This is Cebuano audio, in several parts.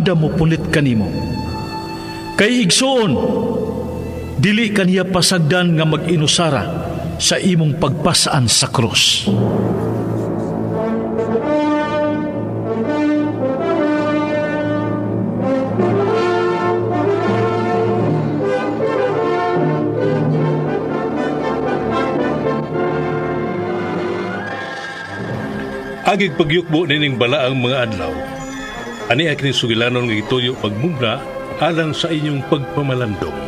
andam mo punit kanimo. Kay igsuon, dili kaniya pasagdan nga mag-inusara sa imong pagpasaan sa krus. Agig pagyukbo nining balaang mga adlaw. Ani ay kining sugilanon nga gituyo pagmugna alang sa inyong pagpamalandong.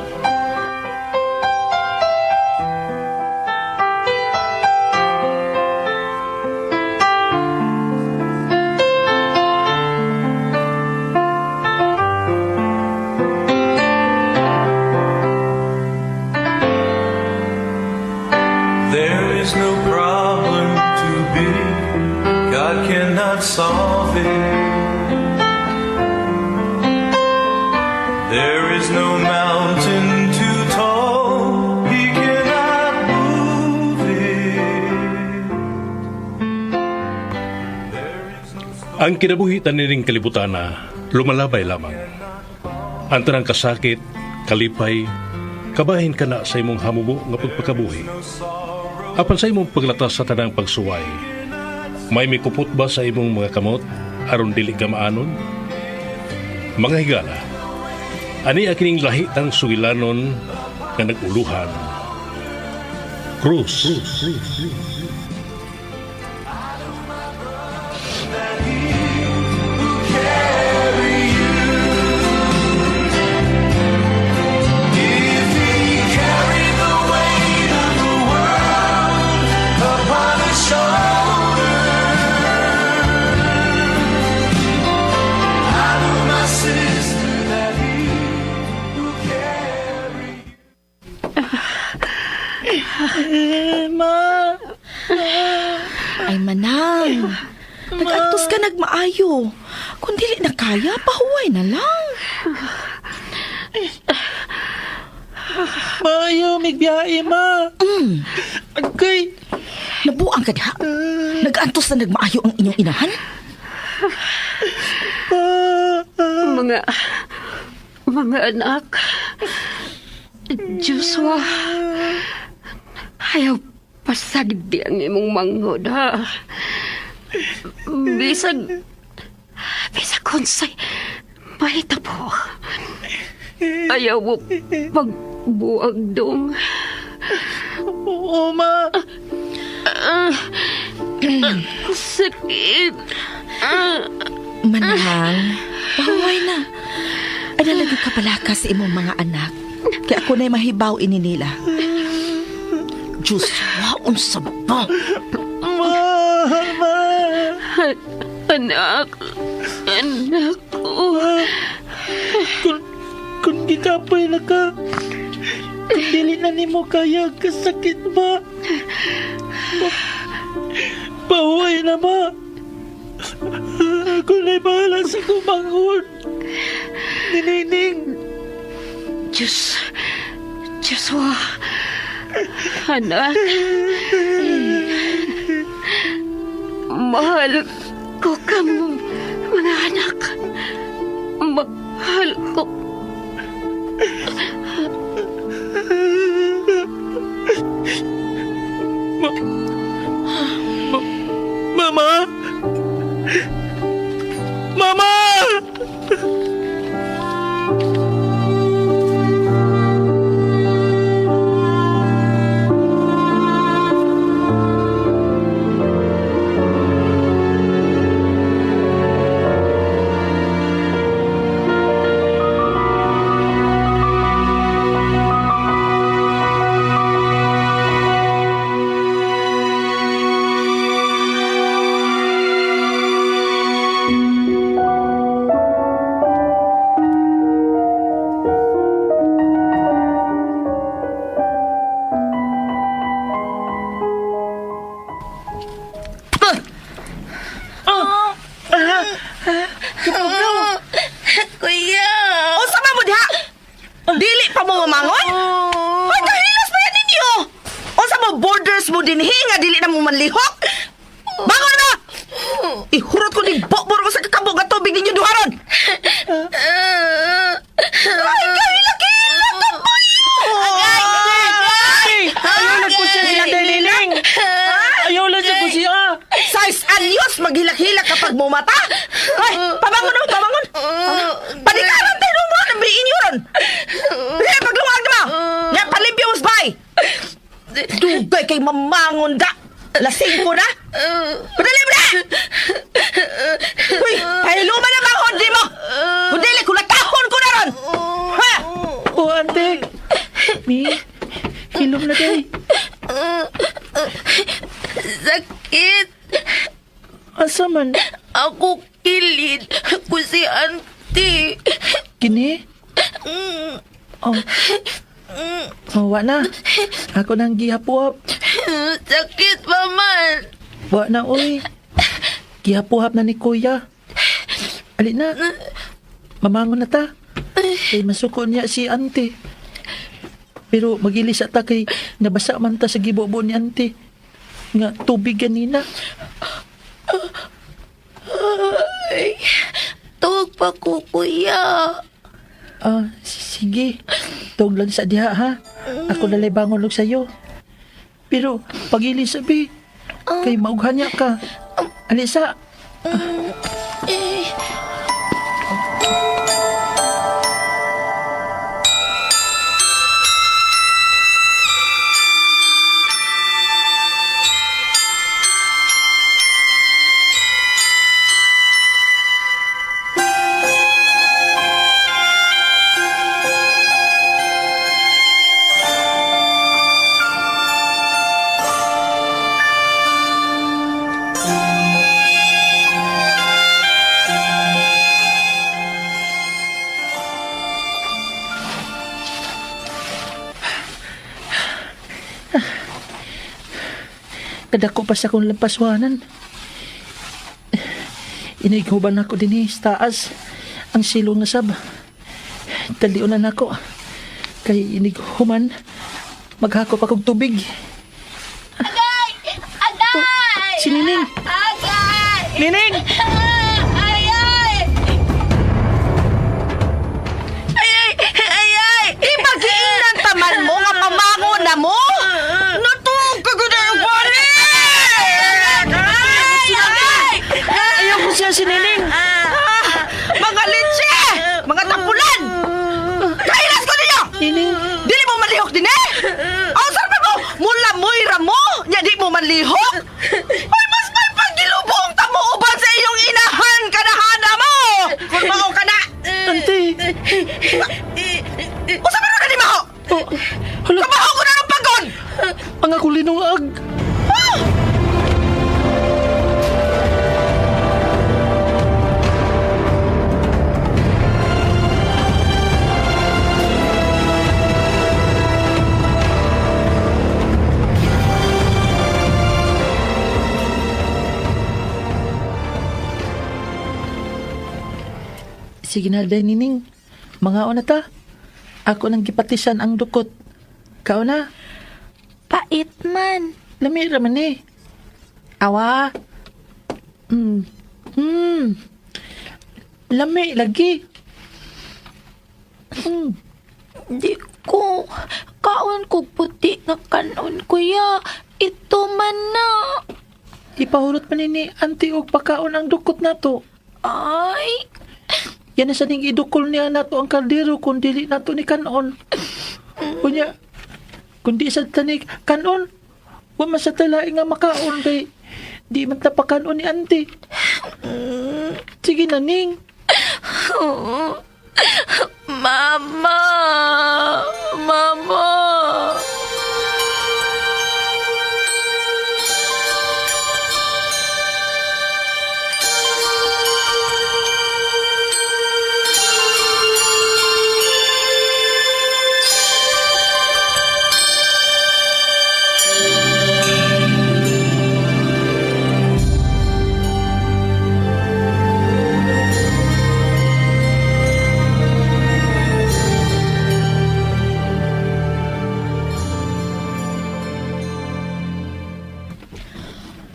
There is no problem too big, God cannot solve it. There is no mountain too tall, He cannot move it. Ang kinabuhi tanining kalibutana, lumalabay lamang. Ang tanang kasakit, kalipay, kabahin ka na sa imong hamubo nga pagpakabuhi. Apan sa imong paglatas sa tanang pagsuway, may mikupot ba sa imong mga kamot aron dili ka maanon? Mga higala, ani kining lahi tang sugilanon nga nag-uluhan. Krus. If He carried the weight of the world upon His shoulders, I know, my sister, that He will carry. Ma! Ay, Manang. Nag-antos ka nagmaayo. Kung dili na kaya, pahuway na lang. Maayo, migbiyahe, ma! Agkay! Nabuang ka diha. Nag-antos na nagmaayo ang inyong inahan? Mga anak, Joshua, ayaw pasagdi ang imong manghod, ha? Bisag unsay mahitabo, ayaw mo pagbuag dong. Oo, ma! Sakit. Manang, pahuway na. Ay, nalagi ka palaka sa imong mga anak. Kaya ako na'y mahibaw ini nila. Joshua, unsa ba? Ma! Ma! Anak, anak ko. Kung gikapoy na ka, kung dili na nimo kaya kasakit ba? Pahuway na ba? Ako na'y bahala sa kumanghod. Ninining! Diyos, Joshua, anak, mahal ko kamo, mga anak. Mahal ko. Mama! Mama! Ay, kahila-kila ka pa Agay! Ayaw lang ko siya si Ate Nining! Ayaw lang siya ko siya! Size anyos, maghilak-hilak kapag mumata. Ay, pabangon oh, pabangon. Panikaran tayo mo, nang inyo ron. Kaya pagluwag na mo. Nga, palimpyo mo sa bahay. Dugay kay mamangon da. Lasing ko na. Padali mo na! Uy, pahiluman na manghod di mo. Kung dili, kulatahon ko na ron. Ha? Oh, ante! Mi, hilom na day. Sakit. Asa man? Ako kilid ko si auntie. Kini? Oh. Oh, wa na. Ako nang gihapuhap. Sakit pa man. Wa na, oy. Gihapuhap na ni Kuya. Ali na. Mamangon na ta. Kay masuko niya si ante. Pero magilis ta kay nabasa man ta sa gibubo ni ante. Nga tubig ganina. Ay, tawag pa ko, kuya. Ah, sige. Tawag lang sa diha, ha? Ako nalay bangon og sayo. Pero, pagilis sabi, kay maughan niya ka. Alisa, Eh, kadako pa sa akong lampaswanan. Inighuban ako din sa taas. Ang silong nga sab. Taliunan ako. Kay inighuman, maghakop akong tubig. Agay! Agay! Si Nining! Agay! Nining! Ay, ay! Ay, ay! Ay, ay! Ipagiinan taman mo nga pamangon na mo. Natuog ka gud ang balik. Ay, ay! Ayaw ko siya si Nining! Ah, mga litse! Mga tapulan! Kailas ko ninyo! Nining! Dili mo malihok din eh! Ang sarap mo! Mula mo'y ramo! Nya di mo malihok! Ay, mas may pagilubong ta mo uban sa iyong inahan kanahana mo! Kung mao ka na! Ante! Usa pa na ni Maho! Oh, hala, Kabaho ko na ng pagod! ang ako linungag! Sige na, day, Nining. Mga na ta. Ako nang gipatisan ang dukot. Kao na. Pait man. Lami raman eh. Awa. Lami lagi. Di ko. Kaon ko puti nga kanon, kuya. Ito man na. Ipahulot man ni anti og pakaon ang dukot nato. Ay, Yan na sa ning idukol niya nato ang kaldero kung dili nato ni kanon. Kunya, kung di sa tani kanon, wa man sa talaing nga makaon kay di man ta pakanon ni anti. Sige na ning. Mama! Mama!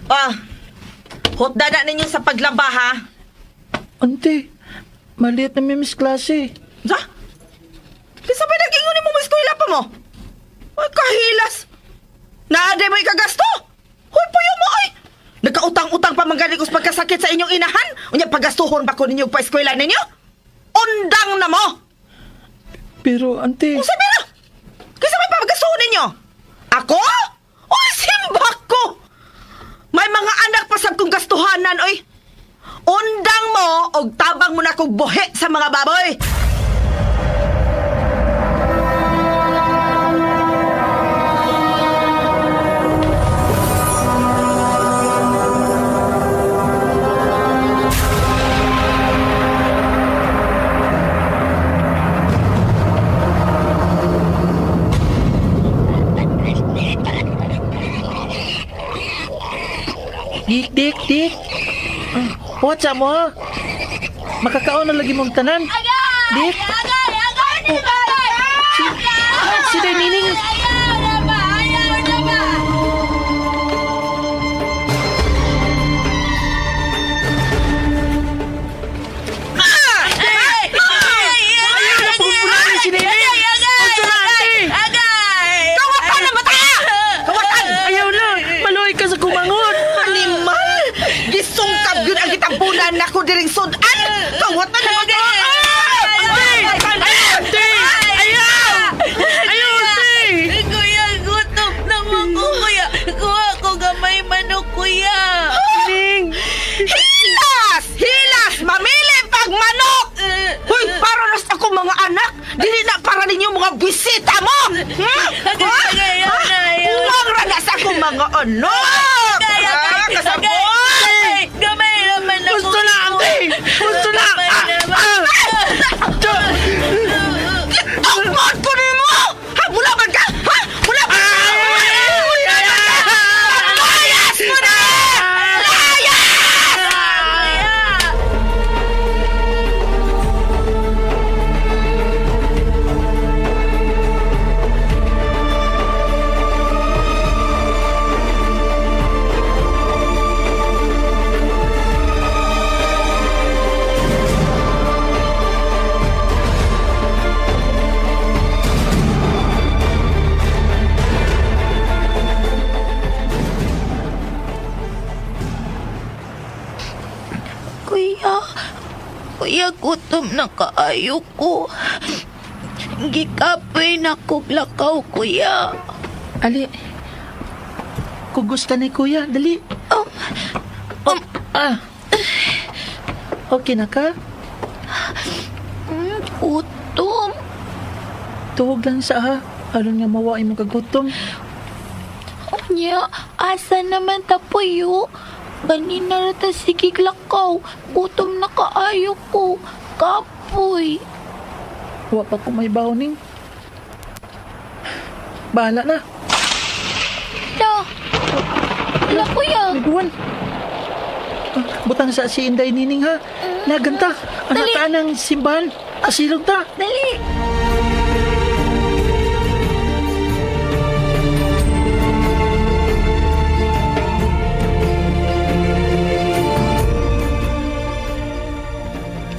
Ah, hotda na ninyo sa paglaba ha. Ante, Maliit na mi miss klase. Sa? Kinsa pa nag-ingon nimo mo eskwela pa mo? Ay, kahilas! Naaday mo ikagasto! Hoy, puyo mo, oy! Nagkautang-utang pa man gani kos pagkasakit sa inyong inahan? Unya, pagastuhon ba ko ninyo pa eskwela ninyo? Undang na mo! Pero, ante, Unsa ba na? Kinsa may pagastuhon ninyo? Ako? Oy, simbak ko! May mga anak pa sab kong gastuhanan, oy! Undang mo og tabang mo na kog buhi sa mga baboy! Dik, dik, dik. Ah, watch mo ha. Makakaon na lagi mong tanan. Dik. Oh, si, si Day Nining. Si Nining. Unsa na, ante? Kawatan na mata! Kawatan! Ayaw na. Maluoy ka sa kumangon. Animal! Gisungkab yun ang gitampunan nako diring sudan! Kawatan na mata! Ante! Ante! Ayaw! Ayaw, ante! Kuya, gutom na mo ko, kuya. Kuha ko gamay manok, kuya. Nining! Hilas! Hilas! Mamili pag manok! Hoy, para nas ako mga anak! Dili na para ninyo mga bisita mo! Hmm? Agay, agay, ayaw na, ayaw na. Puwang ra na sa akong mga anak! Agay, Ah, agay, kasabot! agay, gamay naman ako. Gusto na, ante! Gusto na! Gamay Ah! naman. Ah! Tungkod ko nimo! Ha? Mula man ka? Ha? Mula man ka? Mula man ka? Layas mo na! Layas! Kuya, kuya, gutom na kaayo ko. Gikapoy na kog lakaw, kuya. Ali, kung gusto ni kuya, dali. Um, Ah. Okay na ka? gutom. Tuwag lang sa ha. Aron nga mawa imong kagutom. Unya, asa naman tapuyo? Ganina ra ta sige lakaw. Gutom na kaayo ko. Kapoy. Wa pa ko may bawning. Bahala na. La. La, kuya. Nagwan. Ah, butang sa si Inday Nining ha. Naganta. Anak Dali. ka ng simbahan. Asilog ta. Dali.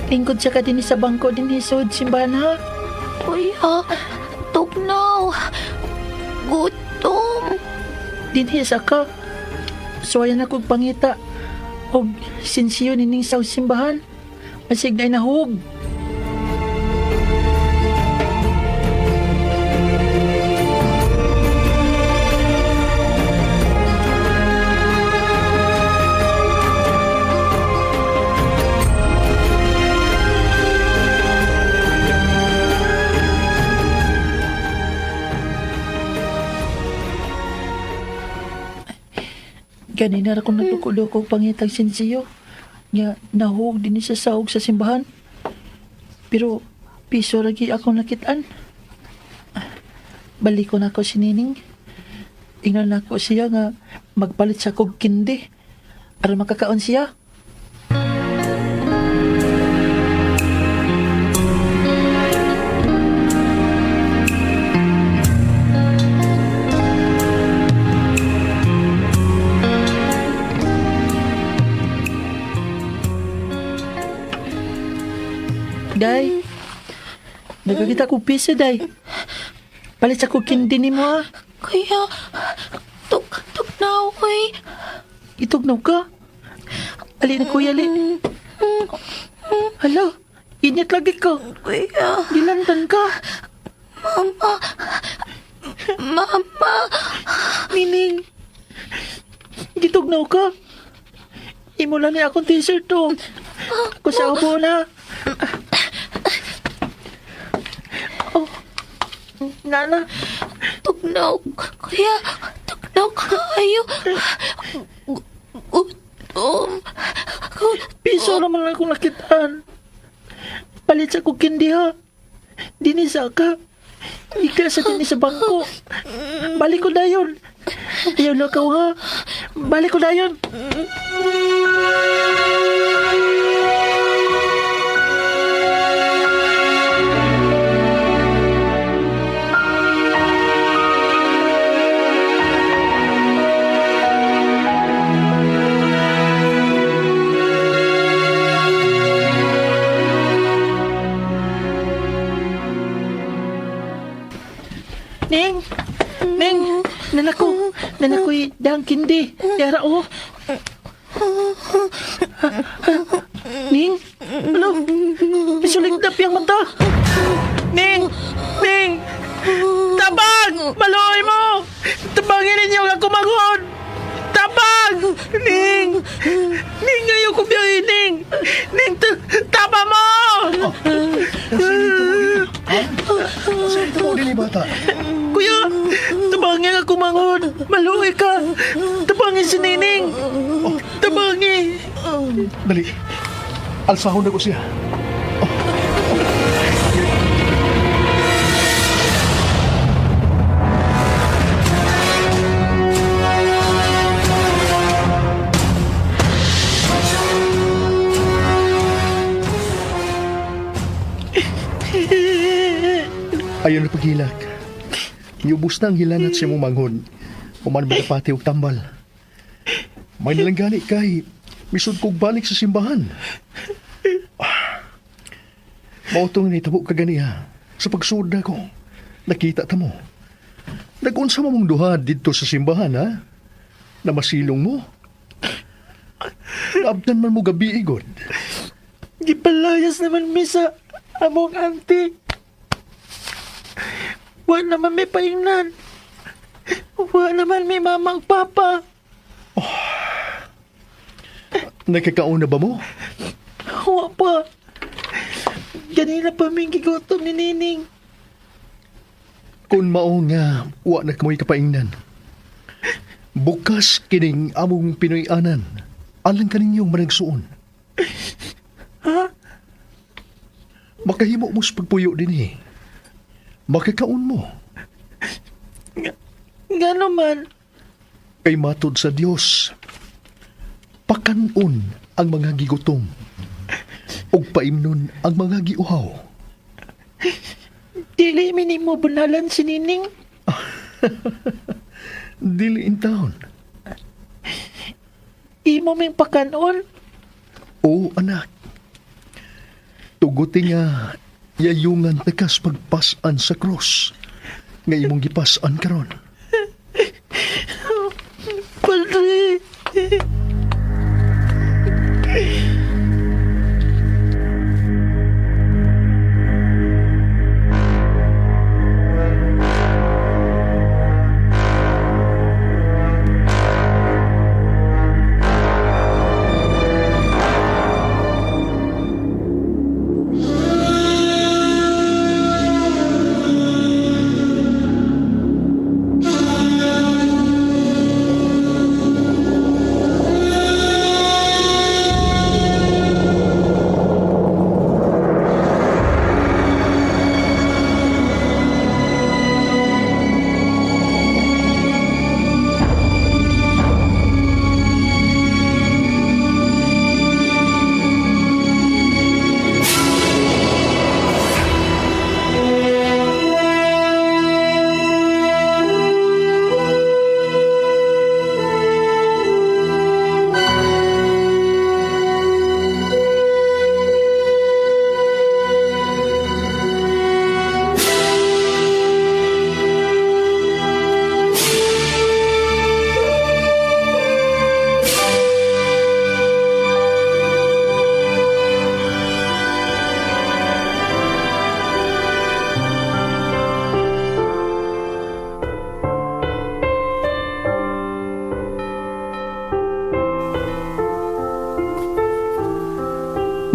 Lingkod siya ka din sa bangko din sud simbahan ha. Kuya, tugnaw. Gutom. Dinhi sa ka. Suwayan ako og pangita. Og sinsiyo nining sa simbahan. Masig na inahog. Ganina ra kong nagduko-duko og pangitag sinsiyo. Nga nahug din sa sahog sa simbahan. Pero piso lagi akong nakitaan. Balik ko na ako si Nining. Ingnan na ako siya nga magpalit sa kog kindi. Aron makakaon siya. Day, nagkakita ko piso, Day. Palit sa kong kindi ni mo, ha? Kuya, tugnaw, uy. Itugnaw ka. Ali na, kuya, ali. Hala, init lagi ka. Kuya, Gilantan ka. mama. Mama. Nining, gitugnaw ka. Imo lang ni akong t-shirt to. Ako sa ubo na. Oh, nana, Tugnaw, kuya. Tugnaw kayo. Gutom. piso naman lang akong nakitaan. Palit sa kong kindi ha. Dinisa ka. Ika sa dinhi sa bangko. Balik ko dayon. Ayaw na ka ha. Balik ko dayon. Ning! Ning! Nanako! Nanakoy dang kindi. Yara oh. Ning! Ano? Pisuligdap yung mata. Ning! Ning! Tabang! Maloy mo! Tabangin ninyo ang kumangon! Tabang! Ning! Ning, ayaw ko biyahe, Ning! Ning, tama mo! Mo din bata. Kuya, tabangin ako mangon. Maluwi ka. Tabangin si Nining. Tabangi. Dali. Alsahon na ko siya. Ayaw na paghilak. Niubos na ang hilanat siya mong manghod. Human pati og tambal. May nilang gani kay misud kog balik sa simbahan. Mao tong nitabo ka ganiha. Sa pagsuda ko, nakita ta mo. Nagunsa mo mong duha didto sa simbahan, ha? Na masilong mo. Naabdan man mo gabi, igod. Gipalayas naman mi sa among auntie. Wa naman may paingnan. Wa naman may mama ug papa. Nakakaon na ba mo? Wa pa. Ganina pa ming gigutom ni Nining. Kung mao nga, wa na kamoy kapaingnan. Bukas kining among Pinoy-anan. Alang kaninyong managsuon. Ha? Makahimo mo sa pagpuyo din eh. Makakaon mo. Ngano man. Kay matod sa Dios. Pakanon ang mga gigutom. Ug paimnon ang mga giuhaw. Dili mi nimo bunalan si Nining. Dili in town. Imo ming pakanon. Oo, anak. Tuguti nga yayungan takas pagpasan sa cross. Nga imong gipasan karon. Padre.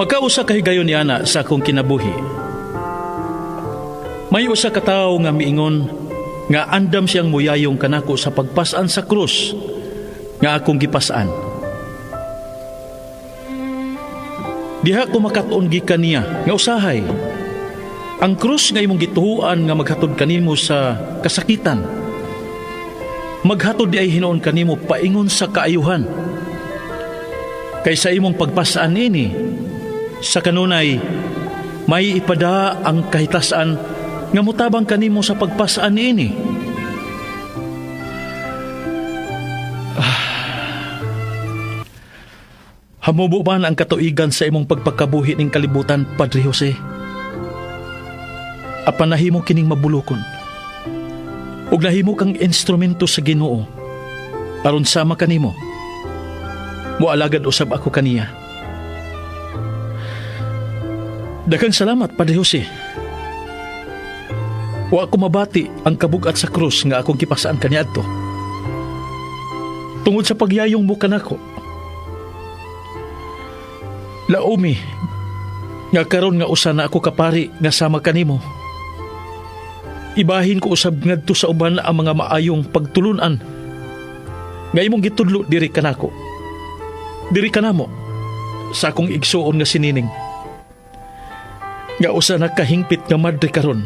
Pagkausa kahigayon ni ana sa akong kinabuhi, may usa ka tawo nga miingon nga andam siyang muyayong kanako sa pagpasan sa krus nga akong gipasan. Diha ko makat-on gikan niya nga usahay ang krus nga imong gituhuan nga maghatod kanimo sa kasakitan, maghatod di ay hinuon kanimo paingon sa kaayuhan. Kay sa imong pagpasaan ini, sa kanunay may ipada ang kahitasan nga mutabang kanimo sa pagpasaan niini. Hamubo man ang katuigan sa imong pagpakabuhi ning kalibutan, Padre Jose. Apan nahimo kining mabulokon. Ug nahimo kang instrumento sa Ginoo aron sama kanimo. Moalagad usab ako kaniya. Daghang salamat, Padre Jose. Wa ko mabati ang kabugat sa krus nga akong gipasaan kaniadto. Tungod sa pagyayong mo kanako. Laumi, nga karon nga usa na ako kapari nga sama kanimo. Ibahin ko usab ngadto sa uban ang mga maayong pagtulunan nga imong gitudlo diri kanako. Diri kanamo sa akong igsuon nga sinining. Nga usa na kahingpit nga madre karon.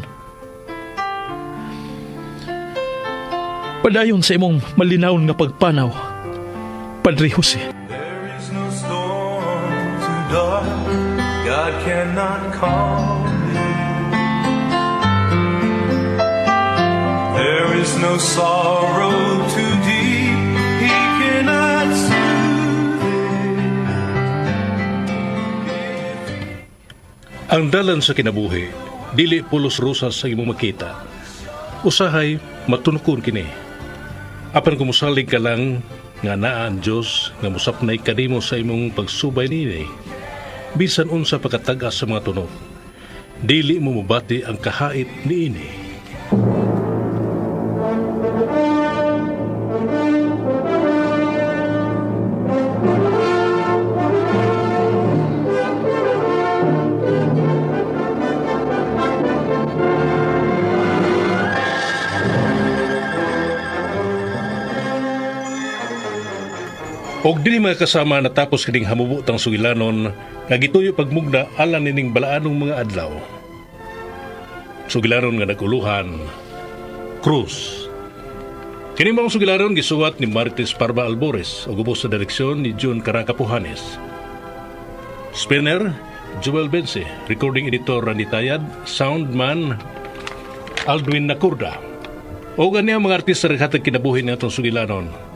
Padayon sa imong malinawon nga pagpanaw, Padre Jose. There is no storm too dark, God cannot calm it. There is no sorrow too deep, He cannot soothe it. Ang dalan sa kinabuhi, dili pulos rosas sa imong makita. Usahay, matunukon kini. Apan kung musalig ka lang nga naa ang Dios nga musapnay kanimo sa imong pagsubay niini, bisan unsa pagkatag-as sa mga tunok, dili mo mobati ang kahait niini. Og dili mga kasama natapos kining hamubotang sugilanon nga gituyo pagmugna alang nining balaanong mga adlaw. Sugilanon nga naguluhan, Cruz. Kini maong sugilanon gisuwat ni Martis Parba Albores ug ubos sa direksyon ni June Caracapuhanes. Spinner, Joel Bense, recording editor Randy Tayad, soundman Aldwin Nakurda. O gani ang mga artista naghatag kinabuhi ni atong sugilanon.